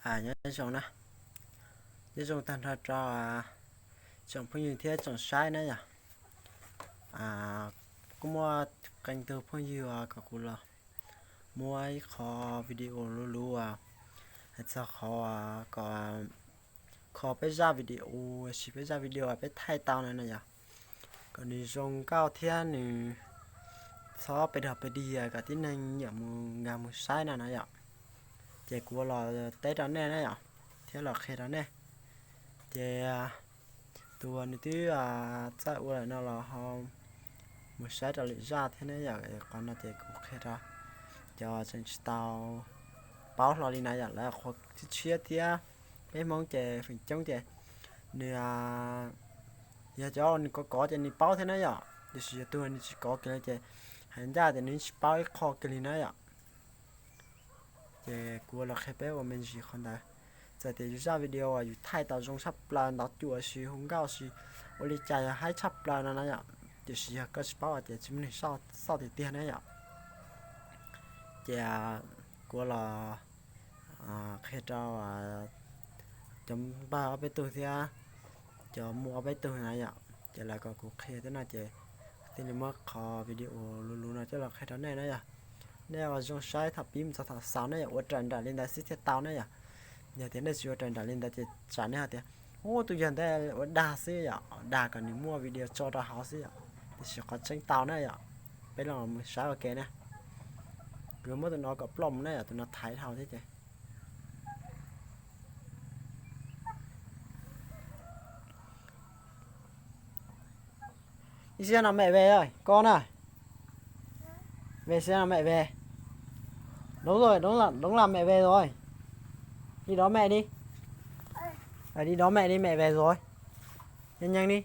Nyob zoo na, nyob zoo tag nrho rau tsoom phooj ywg thiab tsoom saib na yom. Kuj muaj qee tug phooj ywg kom kuv los muab ib qho video luv luv hais txog qhov kom kho peb zaj video, sis peb zaj video peb thaij tau na na yom, kom nws zoo nkauj thiab nws txhob pes dog pes dig kom tib neeg nyiam mus nkag mus saib na na yom. Ces kuv los teb rau nej na yom, thiab los qhia rau nej. Ces tus uas nws twb txawj ua lawm no los ho mus saib rau lwm zaj thiab ne yom. Qhov no ces kuv qhia rau cov tseem tsis tau paub hlo li na yom, lawv qhuas tshiab tshiab thiab. Peb Hmoob ces feem coob ces nws yog cov nws kov kov ces nws paub thiab na yom, tiam sis yog tus nws tsis kov kiag li ces hais ncaj tias nws tsis paub ib qho kiag li na yom. Ces kuv los qhia peb ua me ntsis qhov ntawd. Txawm tias yus zaj video uas yus thaij tau zoo tshaj plaws, ntau cuam sis hu nkauj sis ua li cas yog haib tshaj plaws no na yom, tiam sis yog koj tsis paub ces tsis muaj neeg xauj tiag tiag na yom. Ces kuv los qhia rau cov npawg ob peb tug thiab cov muam ob peb tug na yom, ces lawv kom kuv qhia thiab no ces thiaj li muab qhov video luv luv no coj los qhia rau nej na yom. Nej ua zoo saib thaum pib mus txog thaum xaus ne yom, ua raws nraim li ntawd xwb thiaj tau ne yom. Yog tias nej tsis ua raws nraim li ntawd ces tsam nej hais tias, ub, tus yawg ntawd ua dag xwb yom, dag kom nws muaj video tso rau hauv xwb yom, tiam sis qhov tseeb tau na yom. Peb los mus saib ua ke na. Kuv muab tus no kom ploj mus na yom, tus no thaiv dhau thiab ces Ib xiab no mẹ về rồi, con à. Về xe là mẹ về. Đúng rồi, đúng là, đúng là mẹ về rồi. Đi đón mẹ đi. Ờ, đi đón mẹ đi, mẹ về rồi. Nhanh nhanh đi.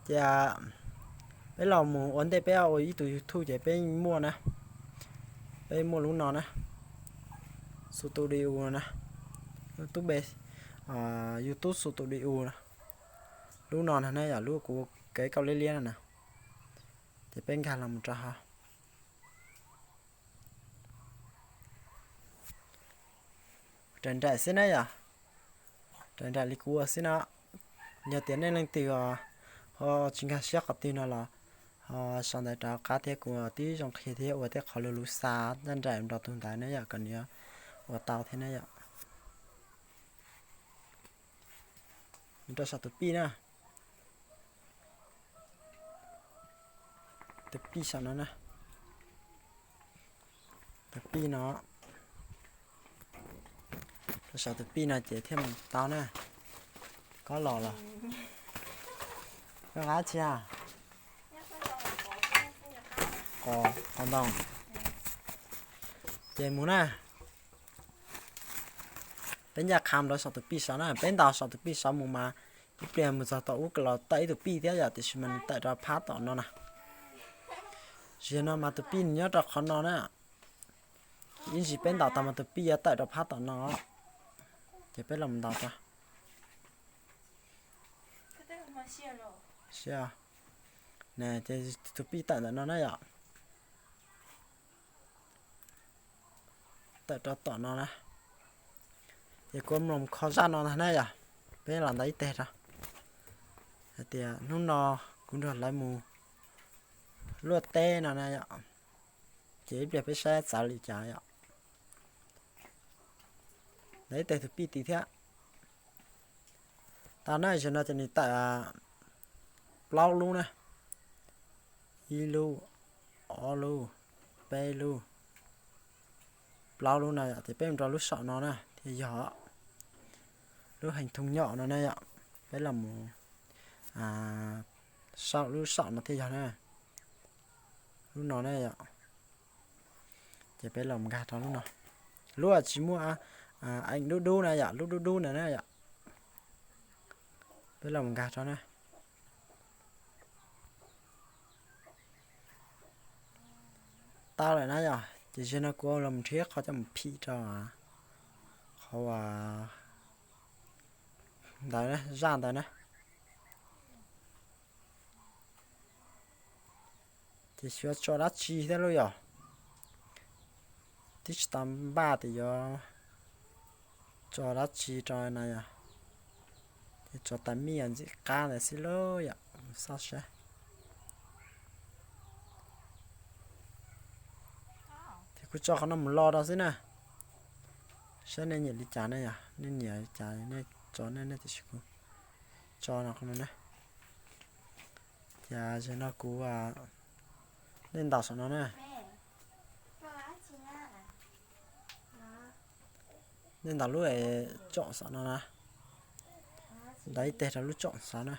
Ces peb los mus ua ntej, peb ua ib tug YouTube ces peb muaj na, peb muaj lub no na, Studio na, YouTube, YouTube Studio na. Lub no na yom, lub kuv kev kauj liab liab no na, ces peb nkag los mus rau hauv. Raws nraim xwb na yom, raws nraim li kuv ua xwb na. Yog tias nej leej twg ho tsis nkag siab qhov twg no los ho sau ntawv rov qab thiab, kuv tib zoo qhia thiab ua tej qhov luv luv xa zaj nraim nrog tus ntawd na yom, kom nws ua tau thiab na yom. Mus rau saum tus pij na. Tus pij saum no na. Tus pij no, rau saum tus pij no ces thiaj mus tau na. Koj los los. Koj nqa tsi a? Qos, qos ntoo. Ces mus na. Peb ncaj qha mus rau saum tus pij saud na, peb ntaus saum tus pij saud mus mas ib pliag mus txog tom ub los tawm ib tus pij thiab yom, tiam sis mas nws tawm rau phab tom no na. Zaum no mas tus pij nws nyob rau qhov no na. Ib ntsis peb ntaus tau mas tus pij yuav tawm rau phab tom no. Ces peb los ntaus rau. Ces tus pij tawm ntawm no na yom. Tawm rau tom no na. Ces kuv mloog kho zaj no ntag na yom. Peb los ntawd ib teg rau. Hais tias hnub no kuv nrog lawv mus luaj teb no na yom. Ces ib pliag peb saib txawv li cas yom. Ntawd ib teg tus pij tid thiab. Tau na, zaum no ces nws tawm plaub lub na. Ib lub, ob lub, peb lub, plaub lub no yom. Ces peb mus rau lub saum no na thiaj yog lub heev thooj nyom no na yom. Peb los mus saum lub saum no thiaj yog na. Lub no na yom. Ces peb los nkag rau lub no. Lub tsis muaj eev dub dub na yom, lub dub dub na na yom. Peb los nkag rau na. Tau lawm na yom, ces zaum no kuv los nrhiav qhov coj mus phim rau qhov ntawd, zaj ntawd na. Ces xyov tso dab tsi thiab lauj yom. Twb tsis tau npaj tias yuav Tso dab tsi rau na yom? Ces tso tais mij ntxim qab ntawd xwb lauj yom, xauj saib. Ces kuv tso qhov no mus lo rau xwb na, saib nej nyiam li cas ne yom, nej nyiam li cas nej tso, nej nej tiam sis kuv tso no qhov no na. Ces zaum no kuv, nej ntaus saum no na. Nej ntaus lub tsoom saum no na, ntaus ib teg rau lub tsoom saum na.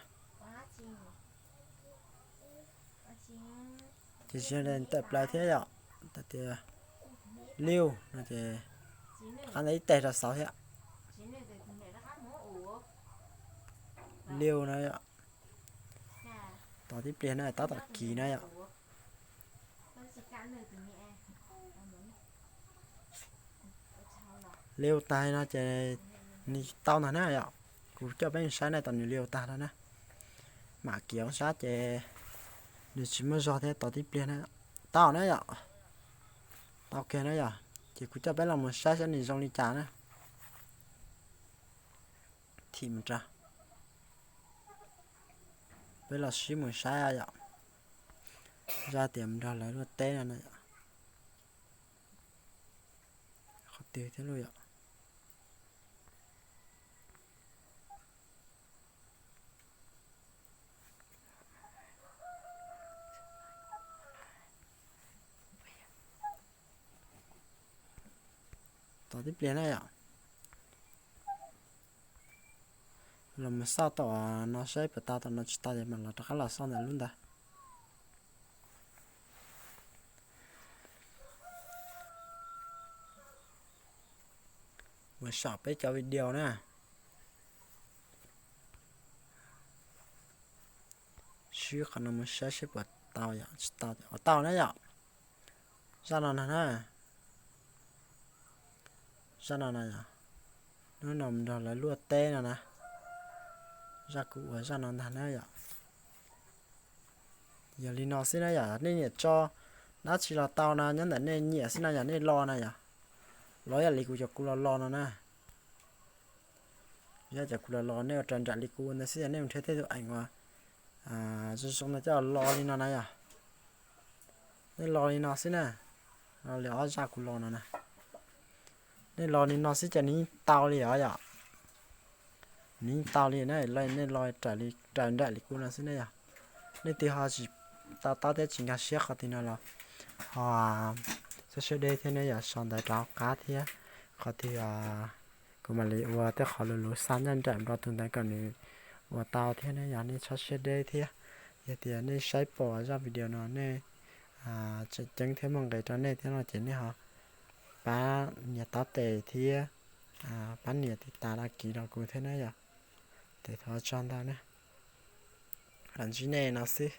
Ces tsis tawm plaws thiab yom, tias liu no ces rov qab ntaus ib teg rau saud thiab. Liu no yom, tos tib pliag na, tab tom kis na yom. Liu tag no ces nws tau ntag na yom. Kuv coj peb saib na, tos nws liu tag no na, mam kis ob sab ces nws tsis muaj zog thiab, tos tib pliag na. Tau na yom, tau kiag na yom. Ces kuv coj peb los mus saib saib nws zoo li cas na. Thim mus rau, peb los sib mus saib yom. Zaj tias mus nrog lawv luaj teb no na yom. Qhov twg thiab lauj yom? Tos tib pliag na yom. Los mus xauj tom no saib puas tau, tom no tsis tau ces mam los rov qab los xauj ntawm lub ntawd. Mus saum peb cov video na. Swb qhov no mus saib seb puas tau yom, tsis tau, tau na yom. Zaj no ntag na. Zaj no na yom. Hnub no mus nrog lawv luaj teb no na. Zaj kuv ua zaj no ntag na yom. Yog li no xwb na yom, nej nyiam tso dab tsi los tau na, nyob ntawm nej nyiam xwb na yom, nej lo na yom. Los yam li kuv cov kuv los lo no na. Yog cov kuv los lo nej ua raws nraim li kuv ua ntawd xwb, yog nej mus nrhiav tej tus eem uas zoo zoo ntawd coj los lo li no na yom. Nej lo li no xwb na. Li ob zaj kuv lo no na. Nej lo li no xwb ces nws yeej tau li os yom. Nws yeej tau li na, nej lo raws nraim li kuv no xwb ne yom. Leej twg ho tsis to taub thiab tsis nkag siab qhov twg no los ho txhob siab deb thiab ne yom, sau ntawv rov qab thiab. Qhov twg kuv mam li ua tej qhov luv luv xa ncaj nraim rau tus ntawd kom nws ua tau thiab ne yom, nej txhob siab deb thiab. Yog tias nej saib pom zaj video no nej tseem ceeb thiab muaj nqis rau nej thiab no ces nej ho pab nias taub tes thiab pab nias tiv tas đăng ký rau kuv thiab na yom. Ces thov tsaug ntau na. Los ntsib nej no xwb.